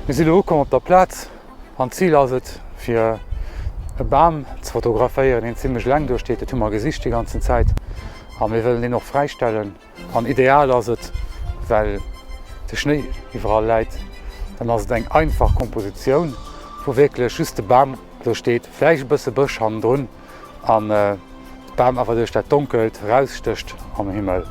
Mir sinn elo ukomm op der Plaz an d'Zil ass et fir e Bam ze fotograféieren, deen zimmlech eleng do steet. Dat hu mer gesicht déi ganzen Zäit a mir wëllen deen och fräistellen. An ideal ass et, well de Schnéi iwwerall läit, dann ass et eng einfach Kompositioun, wou wierklech just de Bam do steet, vläicht e bësse Bësch hannendrun an de Bam awer duerch dat Donkelt erausstécht am Himmel.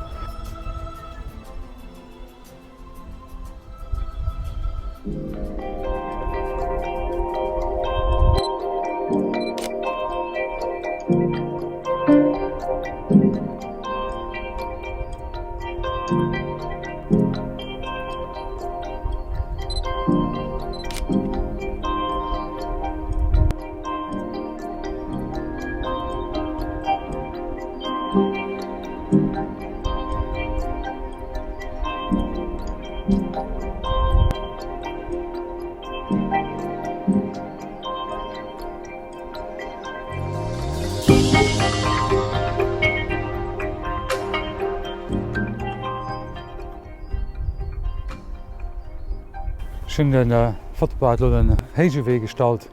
Ech hunn den Fotoapparat elo den héije Wee gestallt.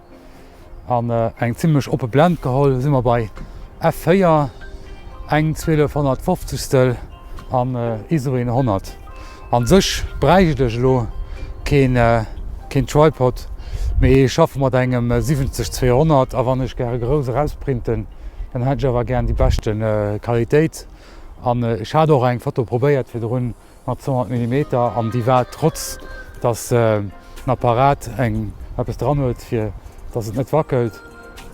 An eng zimlech oppe Blend geholl. Si mer bei F4, eng 1250stel an ISO 100. An sech bräicht ech elo keen keen Tripod, mee ech schaffe mat engem 70 200 a wann ech gäre grouss erausprinten, dann hätt ech awer gären déi beschte Qualitéit. An ech hat och eng Foto probéiert virdrun. Mat 200 Millimeter an déi war trotz dass den Apparat eng eppes dran huet fir dass et net wackelt,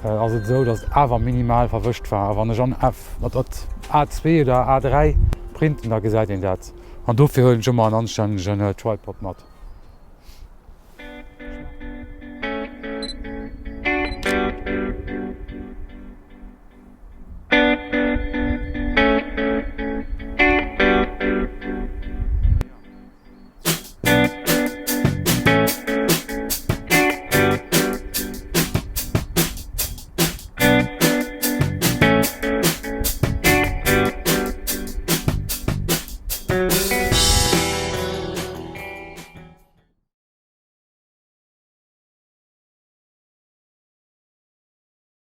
ass et esou dass et awer minimal verwëscht war. A wann ech an F mat A2 oder A3 printen da gesäit een dat an dofir huelen ech ëmmer en anstännegen Tripod mat.